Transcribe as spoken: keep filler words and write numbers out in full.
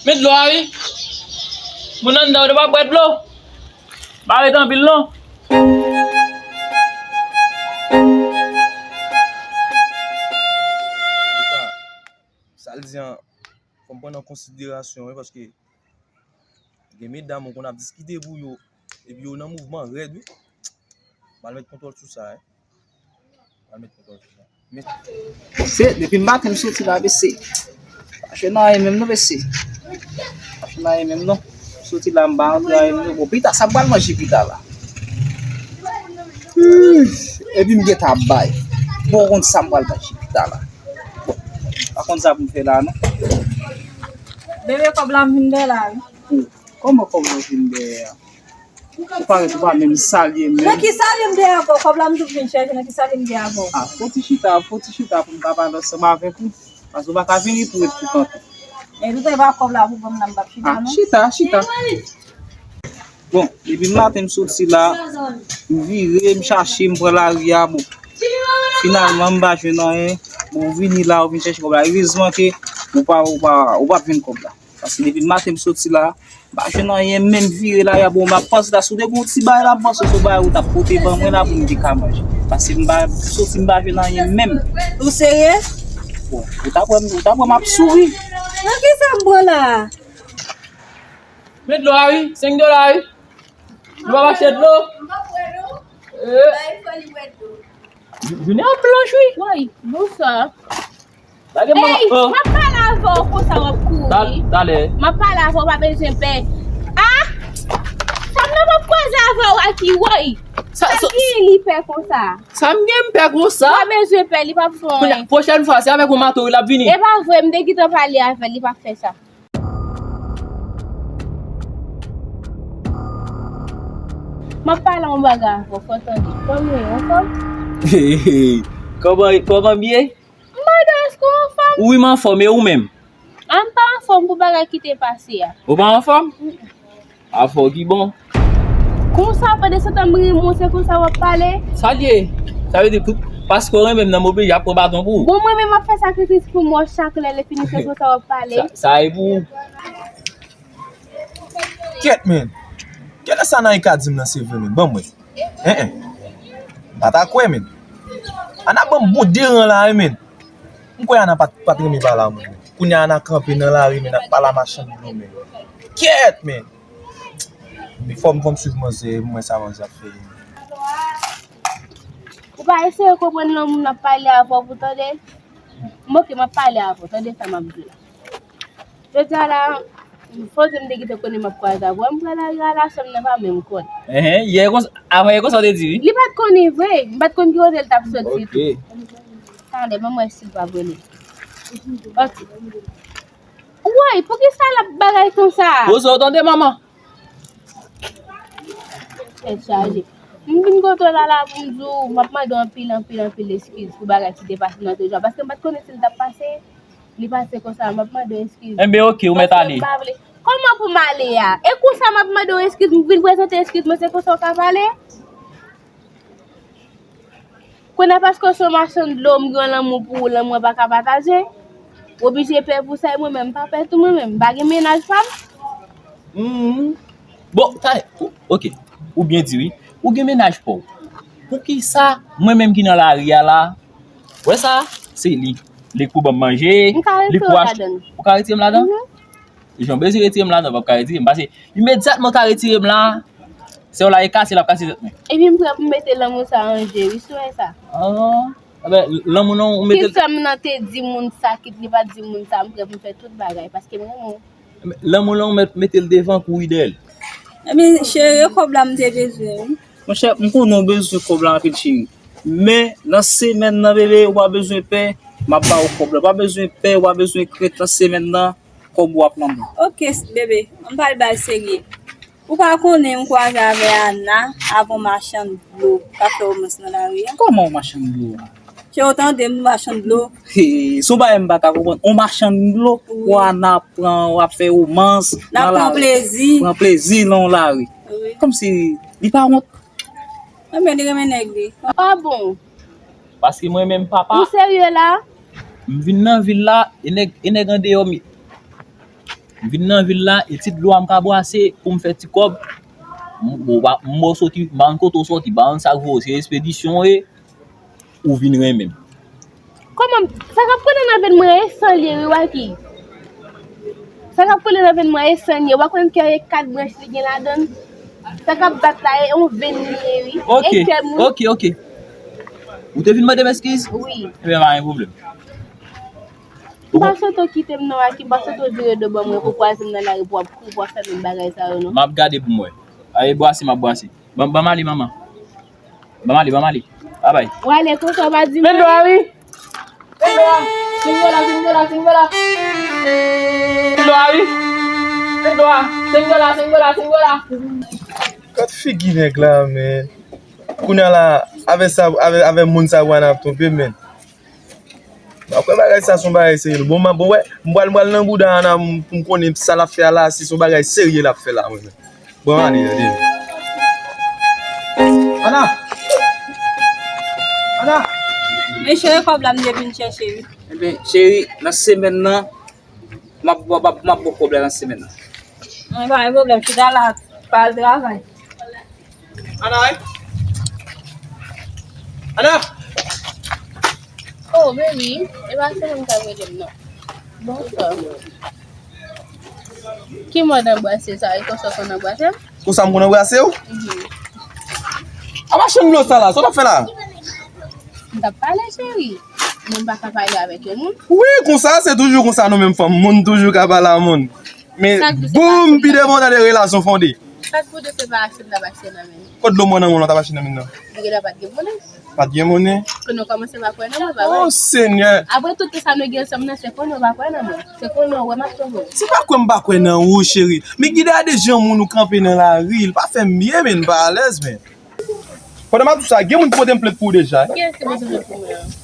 Men dlo a wi. Moun anndan yo pa bwè dlo. Pa ret anpil non. Sa l di an, fò m pran nan konsiderasyon wi, paske gen medam ou konn ap diskite pou yo, epi yo nan mouvman rèd wi. M al met kontwòl sou sa wi. M al met kontwòl sou sa. Se, depi maten m soti la, mesye. Pa jwenn anyen menm non, mesye. Pa jwenn anyen menm non. M soti la, m pa antre anyen menm non. Bon, pita, sa m pral manje pita la? Ui, epi m gentan ap bay. Bon, ou konn sa m pral manje pita la. Bon, pa konn sa pou m fè la non. Bebe, kòb la vin dèyè la wi. Kòman kòb la vin dèyè a? Ou parèt ou pa menm salye m menm. Nan ki salye m te avè w? Kòb la m tou vin chèche, nan ki salye m te avè w? Ah, fò ti chita, fò ti chita pou m ka pale ansanm avèk ou. Paske ou pa ka vini pou ret pou kanpe. E nou te ba kòb la pou ban m la, m p ap chita non. Ah, chita, chita. Bon, depi maten m soti la, m vire, m chache, m pran lari a, bon. Finalman, m pa jwenn anyen. Bon, ou vini la, ou vin chèche kòb la. Erezman ke ou pa, ou pa, ou p ap jwenn kòb la. Paske depi maten m soti la, m pa jwenn anyen, menm vire la, y a bon, m ap panse la, si w te gon ti bagay la, m panse se yon bagay ou t ap pote ban mwen la pou m te ka manje. Paske m pa soti, m pa jwenn anyen menm. Ou serye? Bon, ou t ap wè m, ou t ap wè m ap souri. Nan ki sa m pran la? Men dlo a wi, senk dola wi. Nou p ap achte dlo? Eh. Jou-, jounen an blanch wi. Woy, bonswa. Ey, m ap pale avè w konsa w ap kouri. Talè. M ap pale avè w, w pa bezwen pè. Ah! Fanm nan p ap kwaze avè w aki, woy. Sa, sa ki li pè konsa? Sa m gen m pè konsa? W pa bezwen pè, li p ap fè w anyen. Pwochèn fwa, se avèk yon mato wi l ap vini. E pa vre, m te gentan pale avè l, li p ap fè sa. M ap pale yon bagay avè w, fò w tande. Kòman w ye, anfòm? Hey, hey, hey. Kòman, kòman m ye? M mande w, èske w anfòm? Wi, m anfòm, e ou menm? A, m pa anfòm pou bagay ki te pase a. Ou pa anfòm? Mm-mm. Afè w ki bon. Konsa, pandan se tan m renmen w, se konsa w ap pale? Sa l ye? Sa vle di tout, paske w renmen m nan, m oblije ap pran baton pou ou. Bon, mwen menm m ap fè sakrifis pou mwen chak lè, lè fini se konsa w ap pale. Sa, sa e pou ou. Kyèt, men. Kilè sa Naïka di m nan se vre, men? Ban m wè. En, en. M pa ta kwè, men. Ana ban m bon de ran la wi, men. M kwè Ana pa t, pa t renmen pale a moun, men. Kounye a Ana kanpe nan lari, men, ap pale a machann dlo, men. Kyèt, men. Men fò m, fò m swiv manzè, m wè sa manzè ap fè. Ou pa eseye konprann lanmou m ap pale avè w pou tande. M oke, m ap pale avè w, tande sa m ap di w la. Jodi a la, fò di m te gentan konnen m ap kwaze avè w. M pran lari a la, sè m nan pa menm konn. Enhen, yè konsa, avan yè konsa w te di wi. Li pa t konnen vre, m pa t konn ki kote l t ap soti tou. Tande, ban m wè si l p ap rele. Oke. Woy, poukisa l ap bagay konsa? Poze w tande, manman. Tèt chaje. M vin kote w la la pou m di w, m ap mande w anpil, anpil, anpil eskiz pou bagay ki te pase nan tejwa. Paske m pa t konnen si l t ap pase. Li pase konsa, m ap mande w eskiz. Enben, oke, ou mèt ale. Paske m pa vle. Kòman pou m ale a? E konsa m ap mande w eskiz, m vin prezante eskiz mwen, se konsa w ka pale? Kounye a paske w se yon machann dlo, m gen yon lanmou pou ou, lanmou an pa ka pataje. W oblije pè pou sa, e mwen menm, m pa pè tou mwen menm, m pa gen mennaj pa m. Hmm. Bon, talè, ou, oke, ou byen di wi, ou gen mennaj pa w. Poukisa mwen menm ki nan lari a la, wè sa, se li, li k pou ban m manje, li k pou achte, ou ka retire m ladan? Mhm. Jan w bezwen retire m ladan, w p ap ka retire m. Paske imedyatman w ta retire m la, sè w la e kase, l ap kase tèt mwen. Epi m prè pou m mete lanmou sa an je, wi, si w wè sa. Ah, enben, lanmou nan ou mete l. Kit sè m nan te di moun sa, kit li pa t di moun sa, m prè pou m fè tout bagay, paske m renmen w. Enben, lanmou nan ou mèt mete l devan, kouri dèyè l. Ebyen, cheri, e kòb la m te bezwen, wi. Monchè, m konnen w bezwen kòb la anpil, cheri. Men, nan semèn nan, bebe, ou pa bezwen pè, m ap ba ou kòb la. Ou pa bezwen pè, ou pa bezwen krent, nan semèn nan, kòb ou ap nan men. Oke, bebe, ann pale bagay serye. Ou pa konnen m kwaze avè Ana, avè yon machann dlo k ap fè womans nan lari a? Kòman yon machann dlo a? Cheri, w tande m, machann dlo? He, se yon bagay m pa ka konprann. Yon machann dlo, wi, pou Ana pran, w ap fè womans nan lari. N ap pran plezi. Pran plezi nan yon lari. Wi. Kòmsi li pa wont. Ebyen, li renmen nèg li. Ah bon? Paske mwen menm papa. Ou serye la? M vin nan vil la, e nèg, e nèg andeyò m ye. M vin nan vil la, e ti dlo a m ka bwase pou m fè ti kòb. M, m, m wè w soti, m pa konn kote w soti, m pa konn sa k voye w, se espedisyon w ye, ou vin renmen m. Kòman, sa k ap koule nan venn mwen e san l ye, wi, Waky. Sa k ap koule nan venn mwen e san l ye. Ou pa konn kè e kat branch li gen ladan l? Sa k ap bat la, e yon venn li ye, wi. Ok, e kè moun. Ok, ok. Ou te vin mande m eskiz? Wi. Ebyen, pa gen pwoblèm. M pa swete w kite m non, Waky, m pa swete w vire do ban mwen pou kwaze m nan lari pou w ap kouri pou w ap fè menm bagay sa yo non. M ap gade pou m wè. Aye, bwase, m ap bwase. Ban, ban m ale, manman. Ban m ale, ban m ale. Babay. W ale konsa, w pa di m anyen. Fè dlo a, wi. Fè dlo a. Senk dola, senk dola, senk dola. Fè dlo a, wi. Fè dlo a. Senk dola, senk dola, senk dola. Gad figi nèg la, men. Kounye a la, avè sa, avè, avè moun sa, w ap twonpe, men. M ap kwè bagay sa se yon bagay serye. Bon, m ap, bon, wè, m pral, m pral nan bouda Ana m, pou m konnen sa l ap fè a la, si se yon bagay serye l ap fè la, mwen menm. Bon, ale, ale. Ana! Ana! Men cheri, kòb la m te vin chèche, wi. Ebyen, cheri, nan semèn nan, m ap, m ap, m ap ba w kòb la nan semèn nan. Mwen pa gen pwoblèm, chita la, pa al travay. Ana, wi. Ana! Oh, baby, e pa se moun k ap rele m non. Bonswa. Ki mòd anbrase sa? E konsa w konn anbrase m? Konsa m konn anbrase w? Mhm. A machann dlo sa la, sa w t ap fè la? M t ap pale, cheri. Moun pa ka pale avèk yon moun. Wi, konsa, se toujou konsa nou menm fanm. Moun toujou ka pale a moun. Men, boum, pi devan w tande relasyon fonde. Sa k pou de separasyon m t ap achte nan men. Kot dlo mwen nan men w lan t ap achte nan men nan? Li genlè pa t gen monnen. Pa t gen monnen? Konnen w kòmanse pa kwè nan mwen, pa vre? Oh, Senyè! Apre tout sa nou gen ansanm nan, se konnen w pa kwè nan mwen. Se konnen w wè m ap twonpe w. Se pa kwè m pa kwè nan ou, cheri. Men gade jan moun ou kanpe nan lari, li pa fè m byen, men m pa alèz, men. Pandan m ap di w sa, gen moun ki pote m plent pou ou deja, eh? Kiyès ki pote plent pou mwen an?